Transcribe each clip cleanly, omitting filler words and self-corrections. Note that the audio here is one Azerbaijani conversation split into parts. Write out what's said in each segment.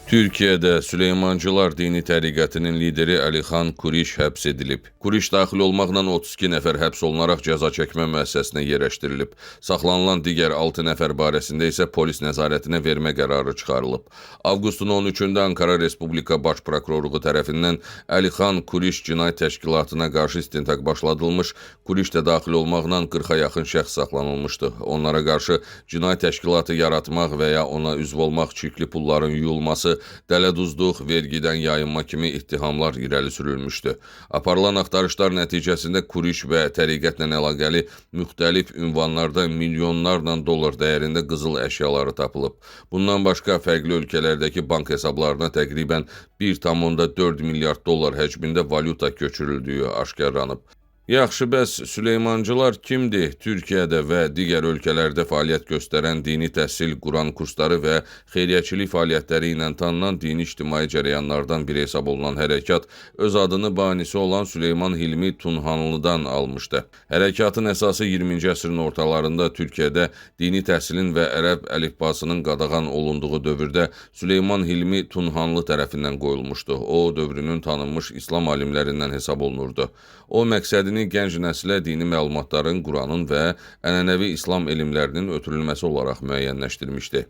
Türkiyədə Süleymancılar dini təriqətinin lideri Əlixan Kuriş həbs edilib. Kuriş daxil olmaqla 32 nəfər həbs olunaraq cəza çəkmə müəssisəsinə yerləşdirilib. Saxlanılan digər 6 nəfər barəsində isə polis nəzarətinə vermə qərarı çıxarılıb. Avqustun 13-də Ankara Respublika Baş Prokurorluğu tərəfindən Əlixan Kuriş cinayət təşkilatına qarşı istintaq başladılmış, Kuriş də daxil olmaqla 40-a yaxın şəxs saxlanılmışdı. Onlara qarşı cinayət təşkilatı yaratmaq və ya ona üzv olmaq, çirkli pulların yuyulması, dələduzluq, vergidən yayınma kimi ittihamlar irəli sürülmüşdü. Aparılan axtarışlar nəticəsində Kuriş və təriqətlə əlaqəli müxtəlif ünvanlarda milyonlarla dollar dəyərində qızıl əşyaları tapılıb. Bundan başqa fərqli ölkələrdəki bank hesablarına təqribən 1,4 milyard dollar həcmində valyuta köçürüldüyü aşkarlanıb. Yaxşı, bəs Süleymancılar kimdir? Türkiyədə və digər ölkələrdə fəaliyyət göstərən dini təhsil, Quran kursları və xeyriyyəçilik fəaliyyətləri ilə tanınan dini ictimai cərəyanlardan biri hesab olunan hərəkat öz adını banisi olan Süleyman Hilmi Tunhanlıdan almışdı. Hərəkatın əsası 20-ci əsrin ortalarında Türkiyədə dini təhsilin və ərəb əlifbasının qadağan olunduğu dövrdə Süleyman Hilmi Tunhanlı tərəfindən qoyulmuşdu. O, dövrünün tanınmış İslam alimlərindən hesab olunurdu. O, məqsədini gənc nəslə dini məlumatların, Quranın və ənənəvi İslam elmlərinin ötürülməsi olaraq müəyyənləşdirmişdi.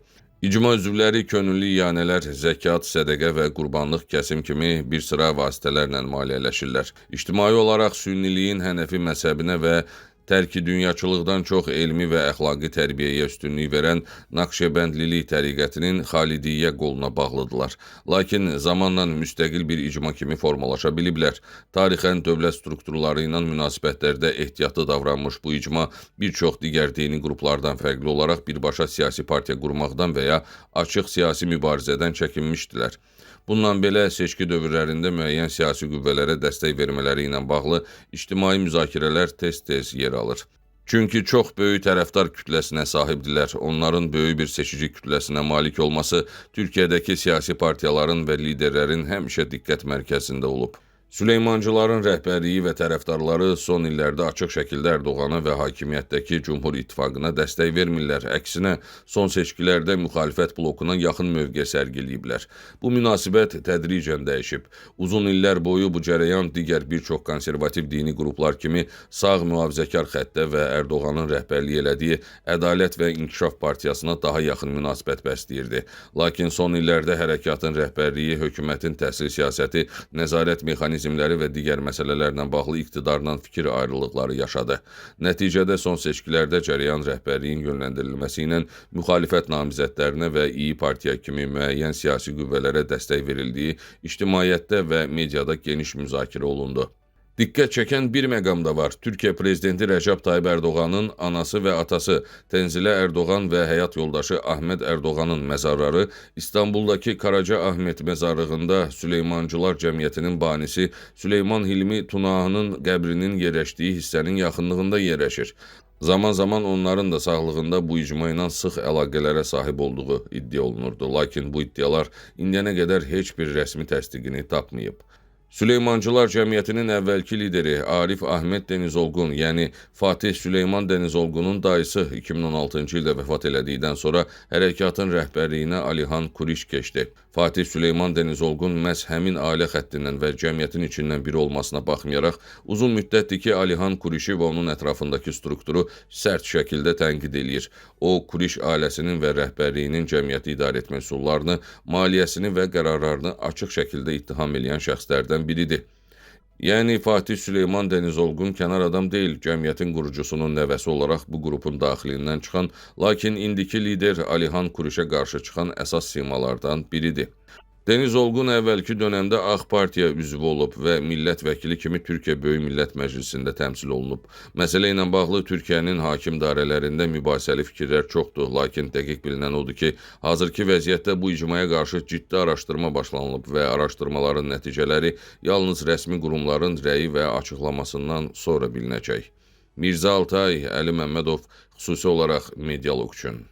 İcma üzvləri könüllü iyanələr, zəkat, sədəqə və qurbanlıq kəsim kimi bir sıra vasitələrlə maliyyələşirlər. İctimai olaraq sünniliyin Hənəfi məzhəbinə və tərki dünyaçılıqdan çox elmi və əxlaqi tərbiyəyə üstünlük verən Naqşəbəndilik təriqətinin Xalidiyyə qoluna bağlıdırlar. Lakin zamanla müstəqil bir icma kimi formalaşa biliblər. Tarixən dövlət strukturları ilə münasibətlərdə ehtiyatlı davranmış bu icma bir çox digər dini qruplardan fərqli olaraq birbaşa siyasi partiya qurmaqdan və ya açıq siyasi mübarizədən çəkinmişdilər. Bununla belə seçki dövrlərində müəyyən siyasi qüvvələrə dəstək vermələri ilə bağlı ictimai müzakirələr tez-tez yer alır. Çünki çox böyük tərəfdar kütləsinə sahibdilər. Onların böyük bir seçici kütləsinə malik olması Türkiyədəki siyasi partiyaların və liderlərin həmişə diqqət mərkəzində olub. Süleymancıların rəhbərliyi və tərəfdarları son illərdə açıq şəkildə Ərdoğana və hakimiyyətdəki Cumhur İttifaqına dəstək vermirlər. Əksinə, son seçkilərdə müxalifət blokuna yaxın mövqe sərgiləyiblər. Bu münasibət tədricən dəyişib. Uzun illər boyu bu cərəyan digər bir çox konservativ dini qruplar kimi sağ mühafizəkar xəttə və Ərdoğanın rəhbərlik elədiyi Ədalət və İnkişaf Partiyasına daha yaxın münasibət bəsləyirdi. Lakin son illərdə hərəkatın rəhbərliyi, hökumətin təhsil siyasəti, nəzarət mexanizmləri və digər məsələlərlə bağlı iqtidarla fikir ayrılıqları yaşadı. Nəticədə son seçkilərdə cərəyan rəhbərliyin yönləndirilməsi ilə müxalifət namizədlərinə və İYİ Partiya kimi müəyyən siyasi qüvvələrə dəstək verildiyi ictimaiyyətdə və mediada geniş müzakirə olundu. Diqqət çəkən bir məqam da var. Türkiyə Prezidenti Rəcəb Tayyip Ərdoğanın anası və atası Tənzilə Ərdoğan və həyat yoldaşı Ahmet Ərdoğanın məzarları İstanbuldakı Karaca Ahmet məzarlığında Süleymancılar Cəmiyyətinin banisi Süleyman Hilmi Tunahanın qəbrinin yerləşdiyi hissənin yaxınlığında yerləşir. Zaman-zaman onların da sağlığında bu icma ilə sıx əlaqələrə sahib olduğu iddia olunurdu. Lakin bu iddialar indiyənə qədər heç bir rəsmi təsdiqini tapmayıb. Süleymancılar Cəmiyyətinin əvvəlki lideri Arif Ahmet Denizolgun, yəni Fatih Süleyman Denizolgunun dayısı 2016-cı ildə vəfat elədikdən sonra hərəkatın rəhbərliyinə Alihan Kuriş keçdi. Fatih Süleyman Denizolgun məhz həmin ailə xəttindən və cəmiyyətin içindən biri olmasına baxmayaraq uzun müddətdir ki, Alihan Kurişi və onun ətrafındakı strukturu sərt şəkildə tənqid eləyir. O, Kuriş ailəsinin və rəhbərliyinin cəmiyyəti idarə etmə üsullarını, maliyyəsini və qərarlarını açıq şəkildə ittiham eləyən şəxslərdən biridir. Yəni Fatih Süleyman Denizolgun kənar adam deyil, cəmiyyətin qurucusunun nəvəsi olaraq bu qrupun daxilindən çıxan, lakin indiki lider Alihan Kurişə qarşı çıxan əsas simalardan biridir. Denizolgun əvvəlki dönəmdə Ağ Partiya üzvü olub və millət vəkili kimi Türkiyə Böyük Millət Məclisində təmsil olunub. Məsələ ilə bağlı Türkiyənin hakim dairələrində mübahisəli fikirlər çoxdur, lakin dəqiq bilinən odur ki, hazırki vəziyyətdə bu icmaya qarşı ciddi araşdırma başlanılıb və araşdırmaların nəticələri yalnız rəsmi qurumların rəyi və açıqlamasından sonra bilinəcək. Mirzə Altay, Əli Məmmədov, xüsusi olaraq Medialog üçün.